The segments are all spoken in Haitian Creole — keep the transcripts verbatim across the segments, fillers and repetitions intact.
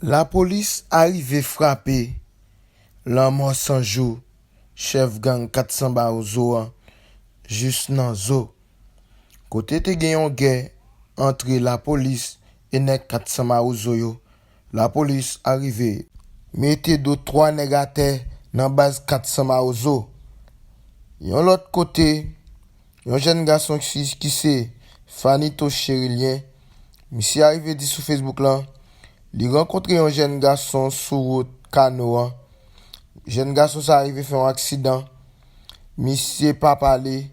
Lapolis arive frape Lanmò San Jou, chèf gang kat san Mawozo an, jis nan zo. Kote te gen yon gè antre lapolis e nèg kat san Mawozo yo, lapolis arive mete do twa nèg atè nan baz kat san Mawozo. Yon lòt kote, yon jèn gason ki, ki se Fanito Cherilien, misye arive di sou Facebook lan, li rankontre yon jèn gason sou wout Kano an. Jèn gason sa arive fè yon aksidan. Misye pa pale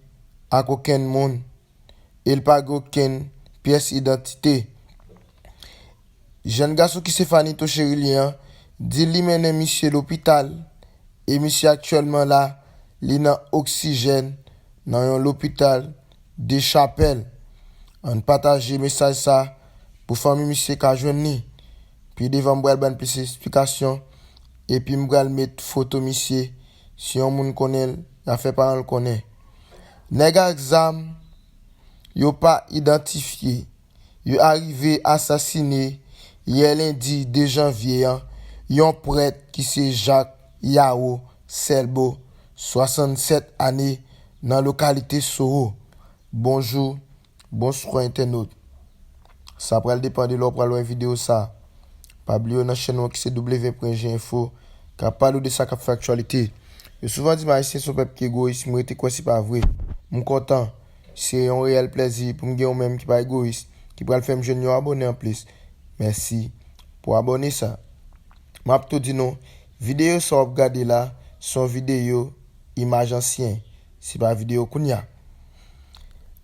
ak okenn moun e l pa gen okenn pyès idantite. Jèn gason ki se Fanito Cherilien an di li mennen misye lopital e misye aktyèlman la, li nan oksijèn nan yon lopital Dechapèl. Ann pataje mesaj sa pou fanmi misye ka jwenn li. Pi devan m pral ban n plis esplikasyon epi m pral met foto misye. Si yon moun konnen l, y a fè paran l konnen. Nèg ak zam yo pa idantifye, yo arive asasine yè lendi de janvye an yon prèt ki se Jacques Yaro Selbo, swasannsèt ane, nan lokalite Soho. Bonjou, bonswa entènot. Sa pral depann de lè w pral wè videyo sa. Pa bliye w nan chèn nou an ki se W pwen G Info, k ap pale w de sa k ap fè aktyalite. Yo souvan di m Ayisyen se yon pèp ki egoyis, m rete kwè se pa vre. M kontan. Se yon reyèl plèzi pou m gen yon menm ki pa egoyis, ki pral fè m jwenn yon abòne anplis. Mèsi pou abòne sa. M ap tou di nou, videyo sa w ap gade la, se yon videyo imaj ansyen. Se pa videyo kounye a.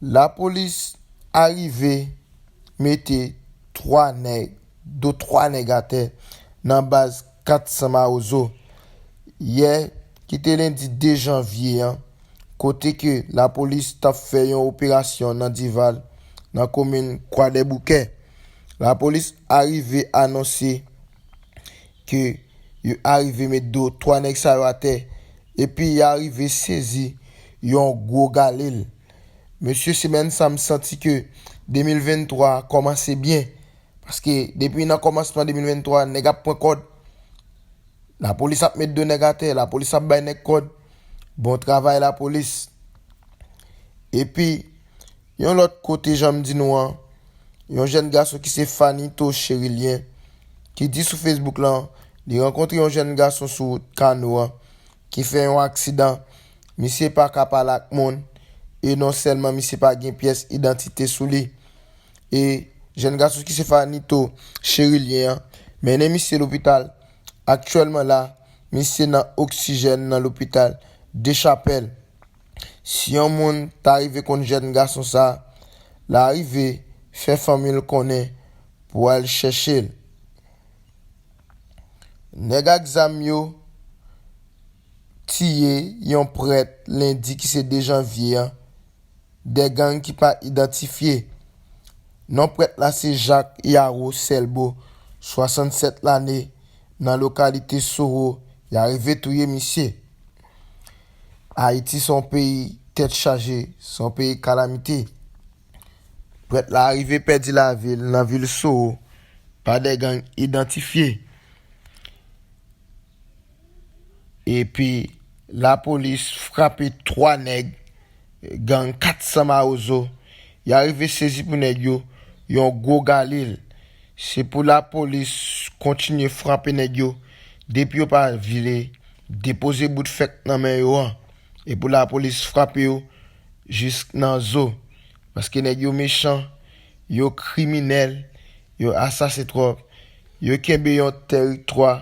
Lapolis arive mete twa nèg, do twa nèg atè nan baz kat san Mawozo. Yè, ki te lendi de janvye an, kote ke lapolis t ap fè yon operasyon nan Dival, nan komin Kwadèboukè. Lapolis arive anonse ke yo arive met do twa nèg sa yo atè, epi y arive sezi yon gwo galil. Mesye, semèn sa, m santi ke de mil venntwa kòmanse byen. Paske depi nan kòmansman de mil venntwa, nèg ap pran kòd. Lapolis ap met do nèg atè, lapolis ap bay nèg kòd. Bon travay, lapolis. Epi, yon lòt kote, jan m di nou an, yon jèn gason ki se Fanito Cherilien, ki di sou Facebook lan, li rankontre yon jèn gason sou wout Kano an, ki fè yon aksidan. Misye pa ka pale ak moun, e non sèlman misye pa gen pyès idantite sou li. E jèn gason ki se Fanito Cherilien an, mennen misye lopital. Aktyèlman la, misye nan oksijèn nan lopital Dechapèl. Si yon moun ta rive konn jèn gason sa, l a rive fè fanmi l konnen pou al chèche l. Nèg ak zam yo tiye yon prèt lendi ki se de janvye an, de gang ki pa idantifye. Non prèt la se Jacques Yaro Selbo, swasannsèt lane, nan lokalite Soho, y arive touye misye. Ayiti se yon peyi tèt chaje, se yon peyi kalamite. Prèt la arive pèdi lavi l nan vil Soho pa de gang idantifye. Epi, lapolis frape twa nèg gang kat san Mawozo. Y arive sezi pou nèg yo yon gwo galil. Se pou lapolis kontinye frape nèg yo depi yo pa vle depoze bout fèk nan men yo an. E pou lapolis frape yo jis nan zo. Paske nèg yo mechan, yo kriminèl, yo asasen twòp, yo kenbe yon tèritwa,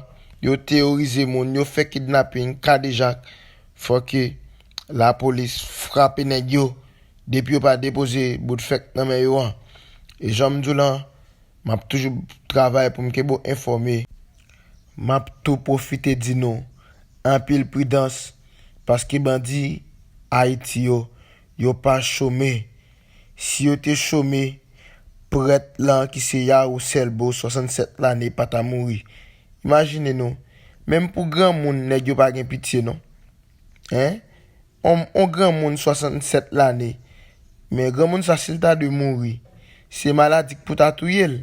yo teyorize moun, yo fè kidnaping, kadejak. Fòk ke lapolis frape nèg yo depi yo pa depoze bout fèk nan men yo an. E jan m di w lan, m ap toujou travay pou m kenbe w enfòme. M ap tou pwofite di nou anpil pridans, paske bandi Ayiti yo, yo pa chome. Si yo te chome, prèt lan ki se Yaro Selbo, swasannsèt lane, pa ta mouri. Imajine nou, menm pou granmoun, nèg yo pa gen pitye non. Hein? On, on granmoun swasannsèt lane. Men granmoun sa, si l ta dwe mouri, se maladi k pou ta touye l.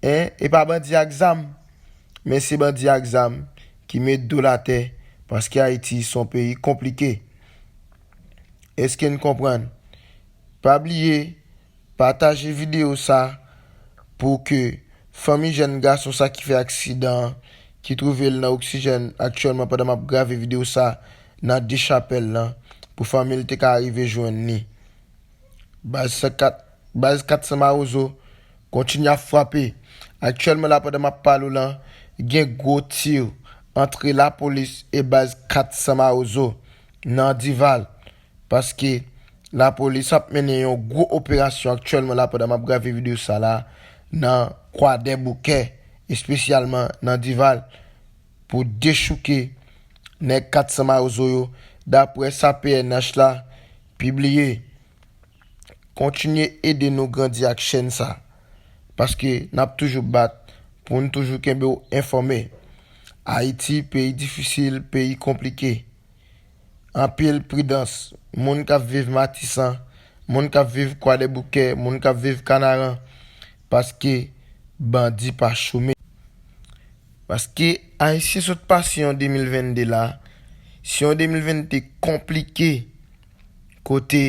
Hein? E pa bandi ak zam. Men se bandi ak zam ki met do l atè, paske Ayiti se yon peyi konplike. Èske n konprann? Pa bliye, pataje videyo sa pou ke fanmi jèn gason sa ki fè aksidan an, ki twouve l nan Oksijèn aktyèlman pandan m ap grave videyo sa nan Dechapèl lan, pou fanmi l te ka rive jwenn li. Baz san kat, baz kat san Mawozo kontinye ap frape. Aktyèlman la, pandan m ap pale w lan, gen gwo ti ant lapolis e baz kat san Mawozo nan Dival, paske lapolis ap mennen yon gwo operasyon aktyèlman la, pandan m ap grave videyo sa la, nan Kwadèboukè, espesyalman nan Dival, pou dechouke nèg kat san Mawozo yo, daprè sa P N H la pibliye. Kontinye ede nou grandi ak chèn sa, paske n ap toujou bat pou n toujou kenbe w enfòme. Ayiti, peyi difisil, peyi konplike. Anpil pridans, moun k ap viv Matisan, moun k ap viv Kwadèboukè, moun k ap viv Kanaran, paske bandi pa chome. Paske Ayisyen sot pase yon de mil venn de la, se yon de mil venn de konplike, kote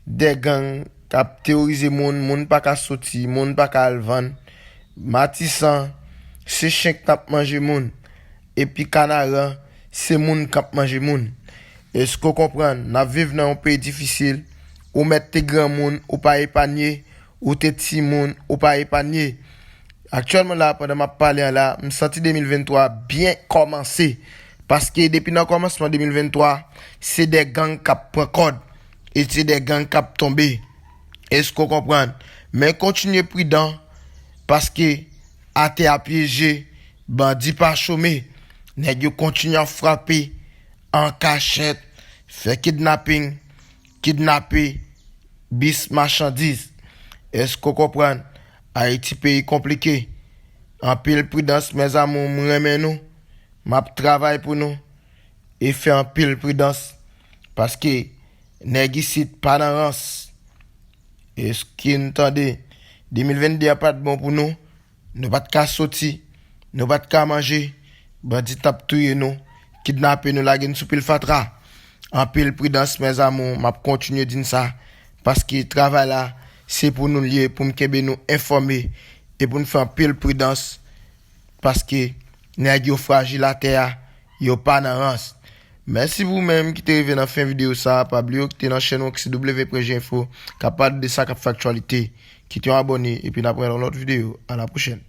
de gang k ap teworize moun, moun pa ka soti, moun pa ka al vann. Matisan, se chen k t ap manje moun. Epi Kanaran, se moun k ap manje moun. Èske w konprann? N ap viv nan yon peyi difisil. Ou mèt te granmoun, ou pa epanye. Ou te timoun, ou pa epanye. Aktyèlman la, pandan m ap pale an la, m santi de mil venn twa byen kòmanse. Paske depi nan kòmansman de mil venn twa, se de gang k ap pran kòd. E se de gang k ap tonbe. Èske w konprann? Men kontinye pridan, paske atè a pyeje, bandi pa chome. Nèg yo kontinye ap frape an kachèt, fè kidnaping, kidnape bis machandiz. Èske w konprann? Ayiti peyi konplike. Anpil pridans, mes amours, m renmen nou. M ap travay pou nou. E fè anpil pridans. Paske nèg isit pa nan rans. Èske n tande? De mil venn de a pa t bon pou nou. Nou pa t ka soti. Nou pa t ka manje. Bandi t ap touye nou, kidnape nou, lage n sou pil fatra. Anpil pridans, mes amours, m ap kontinye di n sa. Paske travay la, se pou nou l ye, pou m kenbe nou enfòme. E pou n fè anpil pridans. Paske nèg yo frajil atè a, yo pa nan rans. Mèsi pou ou menm ki te rive nan fen videyo sa a. Pa bliye w ki te nan chèn Roxy W Projet Info, k ap pale de sa k ap fè aktyalite. Kite yon abòne, epi n ap wè nan lòt videyo. A la pwochèn.